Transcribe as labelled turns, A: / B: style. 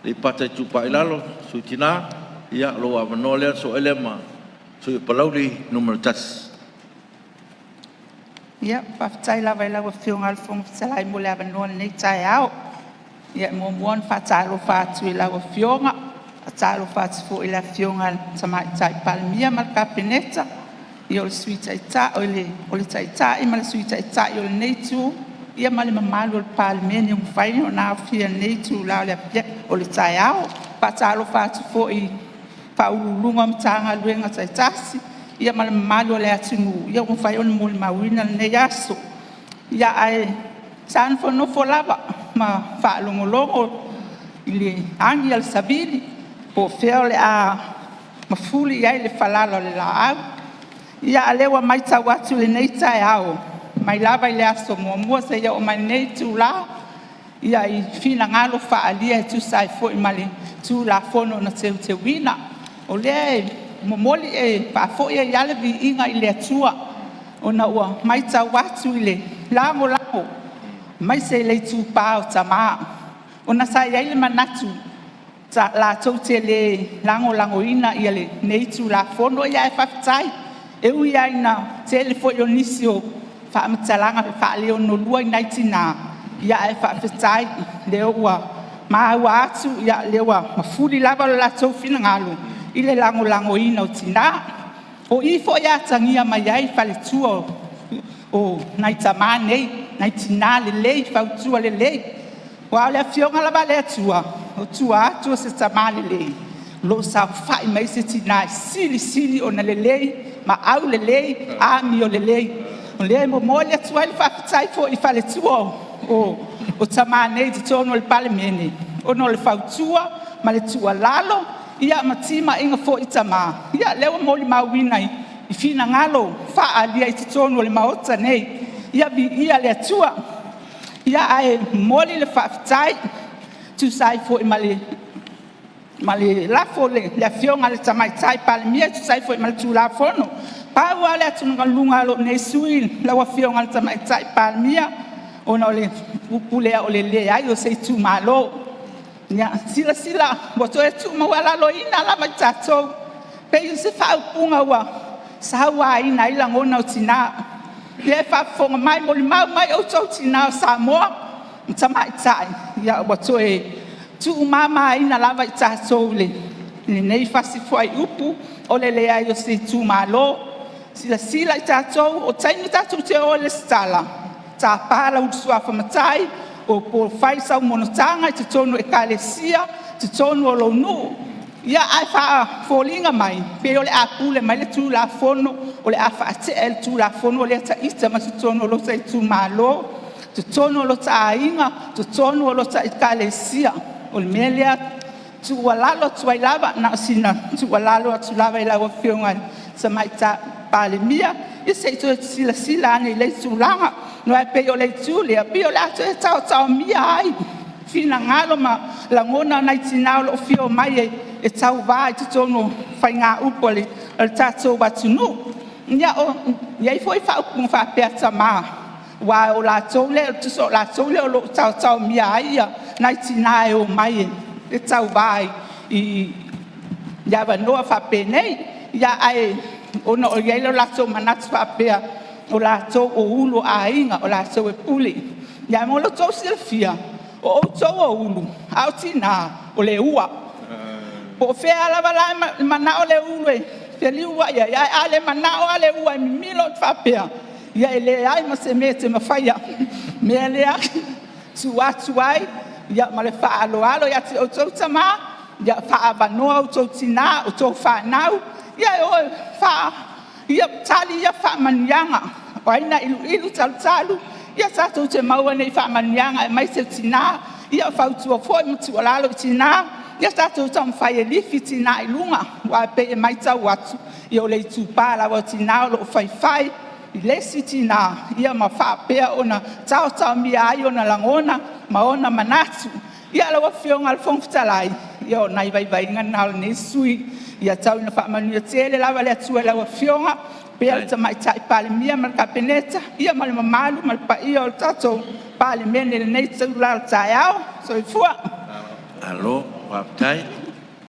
A: Aleipata Itupa i Lalo, le Sui Tina, ia o lou avanoa lea, sosoo ai lea ma le sui usufono mo Palauli 1.
B: Ia, faafetai lava i lau Afioga i le Fofoga Fetalai mo le avanoa i lenei taeao. E muamua ona faatalofa atu i lau Afioga, faatalofa atu foi i le Afioga i le Tamaitai Palemia ma le Kapeneta, o le Taitai ma le Sui Taitai o lenei Itu ma le mamalu o le Palemene ua mafai ona aofia i lenei itula o le taeao. E faatalofa atu foi i Ofisa Sili o Pulega o Matagaluega taitasi ma le mamalu o le atunuu ua mafai ona molimauina lenei aso. Ae sa nofonofo lava ma faalogologo i le agi a le savili po o fea o le a mafuli i ai le falala o le laau. A o lea ua matau atu i lenei taeao, mai lava i le aso muamua seia oo mai i lenei itula i finagalo faaalia e tusa ai foi ma le Tulafono na teuteuina. O lea e faafoi ai lava le viiga i le Atua ona ua matau atu i le lagolago aemaise i le itupa o tama, ona sa i ai le manatu latou te le lagolagoina lenei Tulafono. Ae faafetai, e ui lava ina tele foi o nisi o faamatalaga na faaleonolua i nai tina, ae faafetai o lea ua maua atu o lea ua mafuli lava lo latou finagalo i le lagolagoina o tina. O i foi e atagia mai ai faletua o nai tama nei, nai tina lelei, fautua lelei. Aua o le Afioga lava a le Atua, o tua atu o se tama lelei, o lo o saofai mai se tina e silisili ona lelei ma aulelei, amiolelei. O lea e momoli atu ai le faafetai foi i faletua o tama nei i totonu o le Palemene ona o le fautua ma le tuualalo ma timaiga foi i tama. Ia lea ua molimauina i finagalo faaalia i totonu o le Maota nei. Ia viia le Atua. Ae momoli le faafetai e tusa ai foi ma le lafo a le Afioga i le Tamaitai Palemia e tusa ai foi ma le Tulafono. Pau lava le atugaluga a lou nei sui usufono lau Afioga i le Tamaitai Palemia, ona o le upu lea o le leai o se itumalo. Ia silasila ua toe tuumaualaloina lava i tatou, pei o se faaupuga ua sauaina ai lagona o tina. O lea e faafofoga mai, molimau mai outou tina o Samoa ma tamaitai, ua toe tuumamaina lava i tatou i lenei fasi fuaiupu o le leai o se itumalo. Silasila i tatou o taimi tatou te o e resitala, tapa lou suafa matai po o fai sau monotaga i totonu o Ekalesia, totonu o lou nuu, ae foliga mai pei o le a pule mai le Tulafono, o le a faatea e le Tulafono lea ita ma totonu o lota itumalo, totonu o lota aiga, totonu o lota Ekalesia. O le mea lea e tuualalo atu ai lava, na o sina tuualalo atu lava i lau Afioga i le Tamaitai Palemia, ia se i toe silasila ane i lea tulaga. Aua e pei o le itu lea, pei o le a toe taotaomia ai finagalo ma lagona o nai tina o lo o fia omai e tauva i totonu o faigaupu a le tatou atunuu. Ia, e i ai foi faaupuga faapea a tama, aua o latou lea tusa o latou lea o lo o taotaomia ai nai tina e omai e tauva i avanoa faapenei. Ae ona e i ai lo latou manatu faapea o latou o ulu o aiga, o latou e pule. Ae mo lo outou silafia, o outou o ulu, a o tina o le ua. Po o fea lava la e manao le ulu e feliuai ai, ae a le manao lava le ua e mimilo faapea, ia e leai ma se mea e te mafaia. O le mea lea e tuu atu ai ma le faaaloalo ia te outou tama, ia faaavanoa outou tina, o a outou fanau e o e tali ia faamanuiaga. O ai na iluilu talutalu, ia tatou te maua nei faamanuiaga aemaise tina. Ia fautua foi ma tuualalo i tina, ia tatou taumafai e lifi tina i luga, aua e pei e matau atu, o le itupa lava o tina o lo o faifai i le isi tina ma faapea ona taotaomia ai ona lagona ma ona manatu. Ia lau Afioga i le Fofoga Fetalai, ia o nai vaivaiga na o lenei sui usufono. Ia tau ina faamanuia tele lava le Atua i lau Afioga faapea le Tamaitai Palemia ma le Kapeneta ma le mamalu ma le paia o le tatou Palemene i lenei itula o le taeao. Soifua.
A: Malo faafetai.